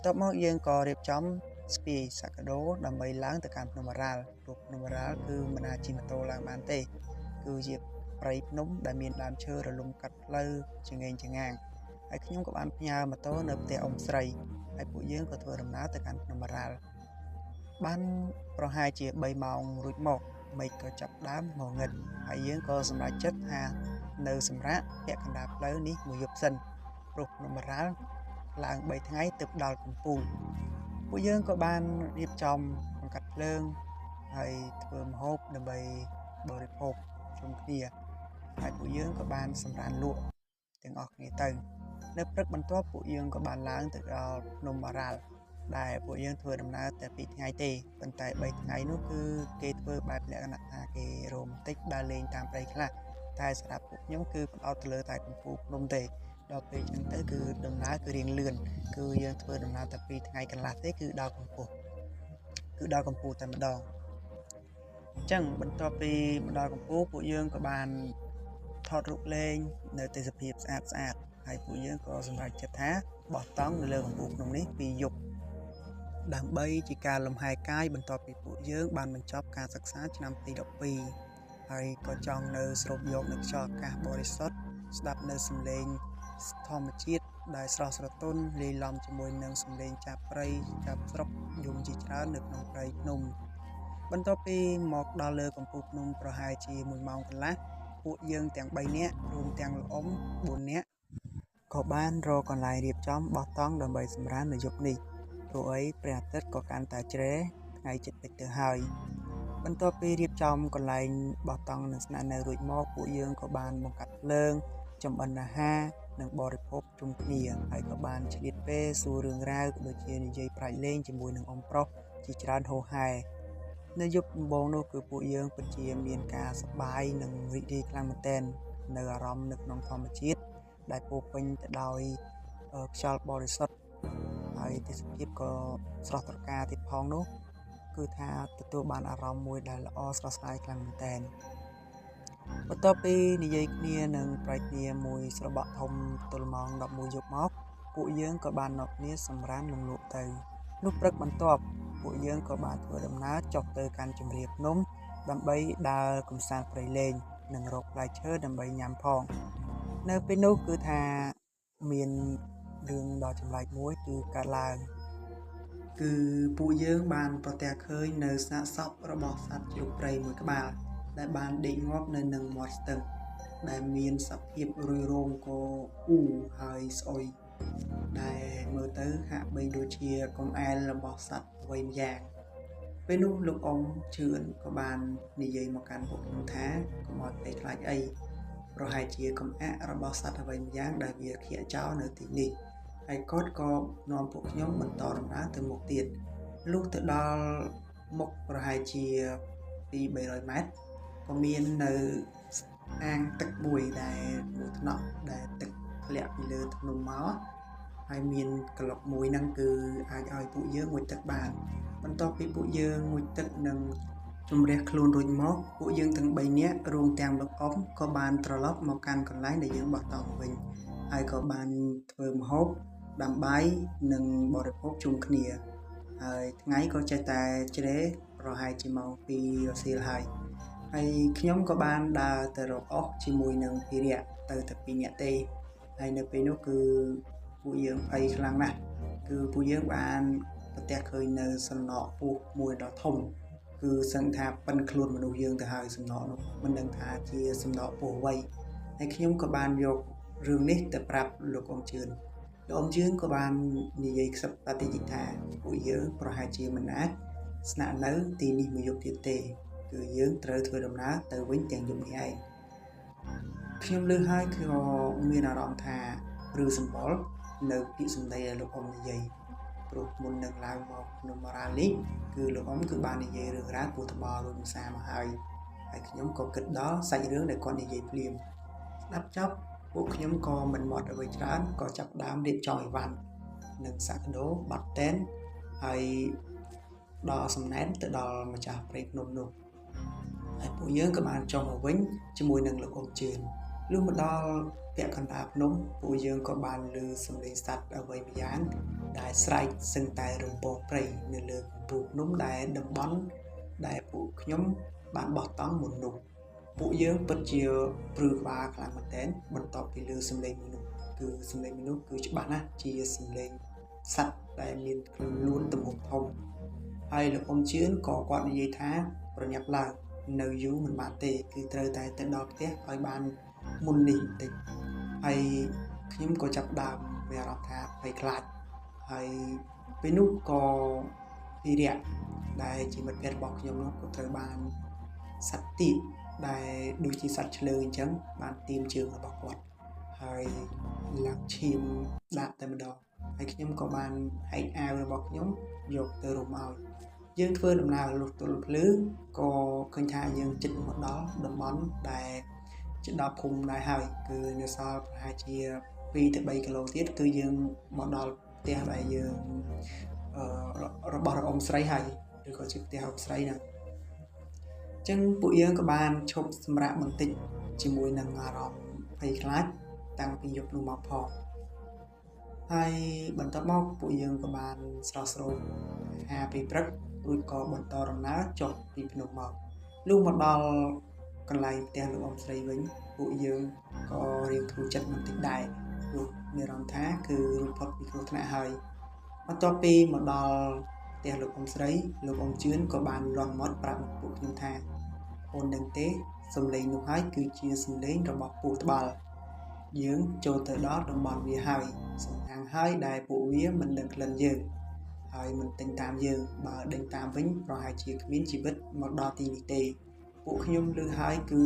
បន្ទាប់មកយើងក៏រៀបចំស្ពាយសក្ដូដើម្បីឡើងទៅកាន់ភ្នំឱរ៉ាល់ព្រោះភ្នំឱរ៉ាល់គឺមិនអាចជិះម៉ូតូឡើងបានទេគឺជាព្រៃភ្នំដែលមានដើមឈើរលំកាត់ផ្លូវចងេងចងាងហើយខ្ញុំក៏បានផ្ញើម៉ូតូនៅផ្ទះអ៊ំស្រីហើយពួកយើងក៏ធ្វើដំណើរទៅកាន់ភ្នំឱរ៉ាល់បានប្រហែលជា3ម៉ោងរួចមកមេឃក៏ចាប់ដើមងងឹតហើយយើងក៏សម្រេចចិត្តថានៅសម្រាកពាក់កណ្ដាលផ្លូវនេះមួយយប់សិនព្រោះភ្នំឱរ៉ាល់ឡើង3ថ្ងៃទើបដល់កំពូលពួកយើងក៏បានរៀបចំបង្កាត់ភ្លើងហើយធ្វើម្ហូបដើម្បីបរិភោគជុំគ្នាហើយពួកយើងក៏បានសម្រានលក់ទាំងអស់គ្នាទៅនៅព្រឹកបន្ទាប់ពួកយើងក៏បានឡើងទៅដល់ភ្នំឱរ៉ាល់ដែលពួកយើងធ្វើដំណើរតែ2ថ្ងៃទេប៉ុន្តែ3ថ្ងៃនោះគឺគេធ្វើបែបលក្ខណៈថាគេរ៉ូមែនទិកដើរលេងតាមព្រៃខ្លះតែសម្រាប់ពួកខ្ញុំគឺផ្ដោតទៅលើតែកំពូលភ្នំទេដល់ពេលចឹងទៅគឺដំណើរគឺរៀងលឿនគឺយើងធ្វើដំណើរតែ2ថ្ងៃកន្លះទេគឺដល់កំពូលគឺដល់កំពូលតែម្ដងអញ្ចឹងបន្ទាប់ពីមកដល់កំពូលពួកយើងក៏បានថតរូបលេងនៅទេសភាពស្អាតស្អាតហើយពួកយើងក៏សម្រេចចិត្តថាបោះតង់នៅលើកំពូលភ្នំនេះពីយប់ដើម្បីជាការលំហែកាយបន្ទាប់ពីពួកយើងបានបញ្ចប់ការសិក្សាឆ្នាំទី12ហើយក៏ចង់នៅស្រូបយកនៅខ្យល់អាកាសបរិសុទ្ធស្ដាប់នៅសំឡេងធម្មជាតិដែលស្រស់ស្រទន់លាយឡំជាមួយនឹងសំឡេងចាប់ព្រៃចាប់ស្រុកយំជាច្រើននៅក្នុងព្រៃភ្នំបន្ទាប់ពីមកដល់លើកំពូលភ្នំប្រហែលជា1ម៉ោងកន្លះពួកយើងទាំង3នាក់រួមទាំងលោកអ៊ំ4នាក់ក៏បានរកកន្លែងរៀបចំបោះតង់ដើម្បីសម្រាននៅយប់នេះព្រោះអីព្រះអាទិត្យក៏កាន់តែជ្រេថ្ងៃជិតលិចទៅហើយបន្ទាប់ពីរៀបចំកន្លែងបោះតង់និងស្នាក់នៅរួចមកពួកយើងក៏បានបង្កាត់ភ្លើងចម្អិនអាហារនិងបរិភោគជុំគ្នាហើយក៏បានឆ្លៀតពេលសួររឿងរ៉ាវក៏ដូចជានិយាយប្រាជ្ញលេងជាមួយនឹងអ៊ំប្រុសជាច្រើនហូរហែនៅយប់ដំបូងនោះគឺពួកយើងពិតជាមានការសប្បាយនិងរីករាយខ្លាំងមែនទែននៅអារម្មណ៍នៅក្នុងធម្មជាតិដែលពោពេញទៅដោយខ្យល់បរិសុទ្ធហើយទេសភាពក៏ស្រស់ត្រកាលទៀតផងនោះគឺថាទទួលបានអារម្មណ៍មួយដែលល្អស្រស់ស្រាយខ្លាំងមែនទែនបន្ទាប់ពីនិយាយគ្នានិងប្រាជ្ញគ្នាមួយស្របក់ធំទល់ម៉ោង11យប់មកពួកយើងក៏បាននាំគ្នាសម្រានលំលក់ទៅលុះព្រឹកបន្ទាប់ពួកយើងក៏បានធ្វើដំណើរចុះទៅកាន់ជម្រាបភ្នំដើម្បីដើរកម្សាន្តព្រៃលេងនិងរកផ្លែឈើដើម្បីញ៉ាំផងនៅពេលនោះគឺថាមានរឿងដ៏ចម្លែកមួយគឺកើតឡើងគឺពួកយើងបានប្រទះឃើញនៅសាកសពរបស់សត្វជ្រូកព្រៃមួយក្បាលដែលបានដេកងាប់នៅនឹងមាត់ស្ទឹងដែលមានសភាពរុយរោងកអ៊ូហើយស្អុយដែលមើលទៅហាក់បីដូចជាកំអែលរបស់សត្វអ្វីម្យ៉ាងពេលនោះលោកអ៊ំជឿនក៏បាននិយាយមកកាន់ពួកខ្ញុំថាកុំឲ្យភ័យខ្លាចអីប្រហែលជាកំអាក់របស់សត្វអ្វីម្យ៉ាងដែលវាឃាកចោលនៅទីនេះហើយគាត់ក៏នាំពួកខ្ញុំបន្តដំណើរទៅមុខទៀតលុះទៅដល់មុខប្រហែលជា2-300ម៉ែត្រក៏មាននៅអាងទឹកមួយដែលមួយថ្នាក់ដែលទឹកធ្លាក់ពីលើភ្នំមកហើយមានក្លុកមួយហ្នឹងគឺអាចឲ្យពួកយើងងូតទឹកបានបន្ទាប់ពីពួកយើងងូតទឹកនិងជំរះខ្លួនរួចមកពួកយើងទាំង3នាក់រួមទាំងលោកអ៊ំក៏បានត្រឡប់មកកាន់កន្លែងដែលយើងបោះតង់វិញហើយក៏បានធ្វើម្ហូបដាំបាយនិងបរិភោគជុំគ្នាហើយថ្ងៃក៏ចេះតែជ្រេប្រហែលជាម៉ោង2រសៀលហើយហើយខ្ញុំក៏បានដើរទៅរកអស់ជាមួយនឹងភិរៈទៅតែ2នាក់ទេហើយនៅពេលនោះគឺពួកយើងភ័យខ្លាំងណាស់គឺពួកយើងបានប្រទះឃើញនៅសំណកពស់មួយដ៏ធំគឺសឹងថាប៉ិនខ្លួនមនុស្សយើងទៅហើយសំណកនោះមិនដឹងថាជាសំណកពស់អ្វីហើយខ្ញុំក៏បានយករឿងនេះទៅប្រាប់លោកអ៊ំជឿនលោកអ៊ំជឿនក៏បាននិយាយខ្សឹបបតិយថាពួកយើងប្រហែលជាមិនអាចស្នាក់នៅទីនេះមួយយប់ទៀតទេគឺយើងត្រូវធ្វើដំណើរទៅវិញទាំងយប់នេះឯងខ្ញុំឮហើយគឺក៏មានអារម្មណ៍ថាឬសម្បុរនៅពាក្យសម្ដីដែលលោកអ៊ំនិយាយព្រោះមុននឹងឡើងមកភ្នំឱរ៉ាល់នេះគឺលោកអ៊ំគឺបាននិយាយរឿងរ៉ាវពស់ត្បល់រួចម្សាមកហើយហើយខ្ញុំក៏គិតដល់សាច់រឿងដែលគាត់និយាយភ្លាមស្ដាប់ចប់ពួកខ្ញុំក៏មិនមាត់អ្វីច្រើនក៏ចាប់ផ្ដើមរៀបចំអីវ៉ាន់និងសាក់ដូបាត់តែនហើយដល់សំណែនទៅដល់ម្ចាស់ព្រៃភ្នំនោះហើយពួកយើងក៏បានចុះមកវិញជាមួយនឹងលោកអ៊ំជឿន លុះមកដល់ពាក់កណ្ដាលភ្នំពួកយើងក៏បានឮសំឡេងសត្វអ្វីម្យ៉ាងដែលស្រែកសឹងតែរំពងព្រៃនៅលើកំពូលភ្នំដែលតំបន់ដែលពួកខ្ញុំបានបោះតង់មុននោះពួកយើងពិតជាព្រឺក្បាលខ្លាំងមែនទែនបន្ទាប់ពីឮសំឡេងមួយនោះគឺសំឡេងមួយនោះគឺច្បាស់ណាស់ជាសំឡេងសត្វដែលមានខ្លួនទំហំធំហើយលោកអ៊ំជឿនក៏គាត់និយាយថាប្រញាប់ឡើងនៅយូរមិនបានទេគឺត្រូវតែទៅដល់ផ្ទះឲ្យបានមុននេះបន្តិចហើយខ្ញុំក៏ចាប់ផ្ដើមមានអារម្មណ៍ថាភ័យខ្លាចហើយពេលនោះក៏ភីរៈដែលជាមិត្តភក្តិរបស់ខ្ញុំនោះក៏ត្រូវបានសត្វទីបដែលដូចជាសត្វឆ្លើងអញ្ចឹងបានទៀមជើងរបស់គាត់ហើយឡើងឈាមដាក់តែម្ដងហើយខ្ញុំក៏បានហែកអាវរបស់ខ្ញុំយកទៅរុំឲ្យយើងធ្វើដំណើរលុះទល់ភ្លឺក៏ឃើញថាយើងជិតមកដល់តំបន់ដែលជិតដល់ភូមិដែរហើយគឺនៅសល់ប្រហែលជា2ទៅ3គីឡូទៀតគឺយើងមកដល់ផ្ទះដែលយើងរបស់អ៊ំស្រីហើយឬក៏ជាផ្ទះអ៊ំស្រីហ្នឹងអញ្ចឹងពួកយើងក៏បានឈប់សម្រាកបន្តិចជាមួយនឹងអារម្មណ៍ភ័យខ្លាចតាំងពីយប់នោះមកផងហើយបន្ទាប់មកពួកយើងក៏បានស្រស់ស្រូបអាហារពេលព្រឹករួចក៏បន្តដំណើរចុះពីភ្នំមកលុះមកដល់កន្លែងផ្ទះលោកអ៊ំស្រីវិញពួកយើងក៏រៀងធូរចិត្តបន្តិចដែរព្រោះមានអារម្មណ៍ថាគឺរួចផុតពីគ្រោះថ្នាក់ហើយបន្ទាប់ពីមកដល់ផ្ទះលោកអ៊ំស្រីលោកអ៊ំជឿនក៏បានលាន់មាត់ប្រាប់ពួកខ្ញុំថាអូនដឹងទេសំឡេងនោះហើយគឺជាសំឡេងរបស់ពស់ត្បាល់យើងចូលទៅដល់តំបន់វាហើយសំណាងហើយដែលពួកវាមិនដឹងក្លិនយើងហើយមិនដេញតាមយើងបើដេញតាមវិញប្រហែលជាគ្មានជីវិតមកដល់ទីនេះទេពួកខ្ញុំឮហើយគឺ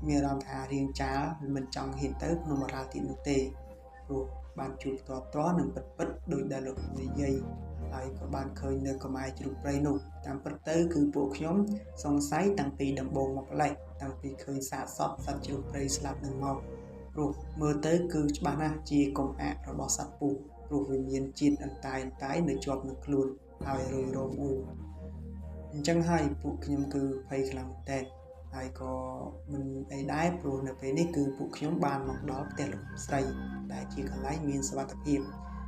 មានអារម្មណ៍ថារៀងចាលមិនចង់ហ៊ានទៅភ្នំអរ៉ាល់ទៀតនោះទេព្រោះបានជួបផ្ទាល់ផ្ទាល់និងពិតពិតដោយដែលលោកនិយាយហើយក៏បានឃើញនៅកម្ឯជ្រូកព្រៃនោះតាមពិតទៅគឺពួកខ្ញុំសង្ស័យតាំងពីដំបូងមកម្លេះតាំងពីឃើញសាកសពសត្វជ្រូកព្រៃស្លាប់នឹងមកព្រោះមើលទៅគឺច្បាស់ណាស់ជាកំអាករបស់សត្វពស់ព្រោះវាមានជាតិអន្តៃនៅជាប់នឹងខ្លួនហើយរុយរោមអ៊ូអញ្ចឹងហើយពួកខ្ញុំគឺភ័យខ្លាំងមែនទែនហើយក៏មិនអីដែរព្រោះនៅពេលនេះគឺពួកខ្ញុំបានមកដល់ផ្ទះលោកស្រីដែលជាកន្លែងមានសុវត្ថិភាព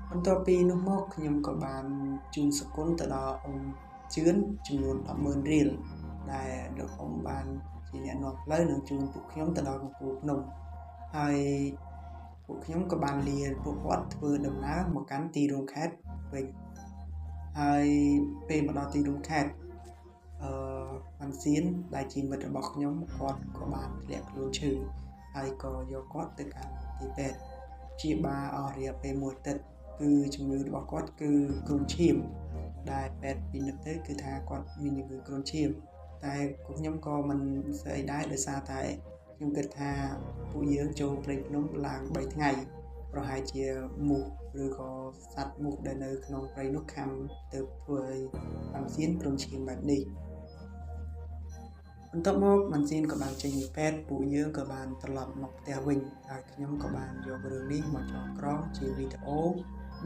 បន្ទាប់ពីនោះមកខ្ញុំក៏បានជូនសគុណទៅដល់អ៊ំជឿនចំនួន100,000រៀលដែលលោកអ៊ំបានជាអ្នកនាំផ្លូវនិងជូនពួកខ្ញុំទៅដល់កំពូលភ្នំហើយពួកខ្ញុំក៏បានលាពួកគាត់ធ្វើដំណើរមកកាន់ទីរួមខេត្តវិញហើយពេលមកដល់ទីរួមខេត្តម៉ាន់សៀនដែលជាមិត្តរបស់ខ្ញុំគាត់ក៏បានធ្លាក់ខ្លួនឈឺហើយក៏យកគាត់ទៅកាន់ទីពេទ្យព្យាបាលអស់រយៈពេលមួយអាទិត្យគឺជំងឺរបស់គាត់គឺគ្រុនឈាមដែលពេទ្យពិនិត្យទៅគឺថាគាត់មានជំងឺគ្រុនឈាមតែខ្ញុំក៏មិនស្អីដែរដោយសារតែខ្ញុំគិតថាពួកយើងចូលព្រៃភ្នំឡើង3ថ្ងៃប្រហែលជាមូសឬក៏សត្វមូសដែលនៅក្នុងព្រៃនោះខាំទៅធ្វើឲ្យម៉ាន់សៀនគ្រុនឈាមបែបនេះបន្ទាប់មកម៉ាន់សៀនក៏បានចេញពីពេទ្យពួកយើងក៏បានត្រឡប់មកផ្ទះវិញហើយខ្ញុំក៏បានយករឿងនេះមកចងក្រងជាវីដេអូ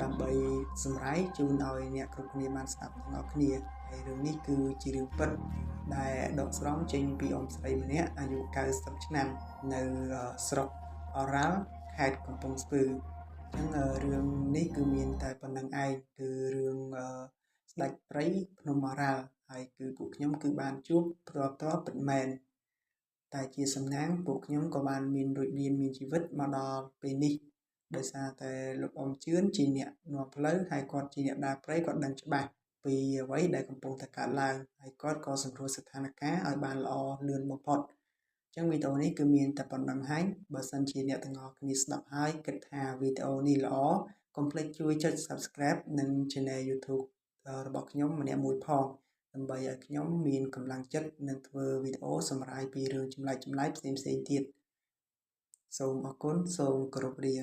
ដើម្បីសម្រាយជូនឲ្យអ្នកគ្រប់គ្នាបានស្ដាប់ទាំងអស់គ្នាហើយរឿងនេះគឺជារឿងពិតដែលដកស្រង់ចេញពីអ៊ំស្រីម្នាក់អាយុ90ឆ្នាំនៅស្រុកអរ៉ាល់ខេត្តកំពង់ស្ពឺអញ្ចឹងរឿងនេះគឺមានតែប៉ុណ្្នឹងឯងគឺរឿងស្ដេចព្រៃភ្នំអរ៉ាល់ហើយគឺពួកខ្ញុំគឺបានជួបផ្ទាល់ផ្ទាល់ពិតមែនតែជាសំណាងពួកខ្ញុំក៏បានមានរួចរានមានជីវិតមកដល់ពេលនេះដោយសារតែលោកអ៊ំជឿនជាអ្នកនាំផ្លូវហើយគាត់ជាអ្នកដើរព្រៃគាត់ដឹងច្បាស់ពីអ្វីដែលកំពុងតែកើតឡើងហើយគាត់ក៏សម្រួលស្ថានភាពឲ្យបានល្អលឿនបំផុតអញ្ចឹងវីដេអូនេះគឺមានតែប៉ុណ្្នឹងហើយបើសិនជាអ្នកទាំងអស់គ្នាស្ដាប់ហើយគិតថាវីដេអូនេះល្អកុំភ្លេចជួយចុច Subscribe និង Channel YouTube របស់ខ្ញុំម្នាក់មួយផងដើម្បីឲ្យខ្ញុំមានកម្លាំងចិត្តនិងធ្វើវីដេអូសម្រាយពីរឿងចម្លែកៗផ្សេងៗទៀតសូមអរគុណសូមគោរពលា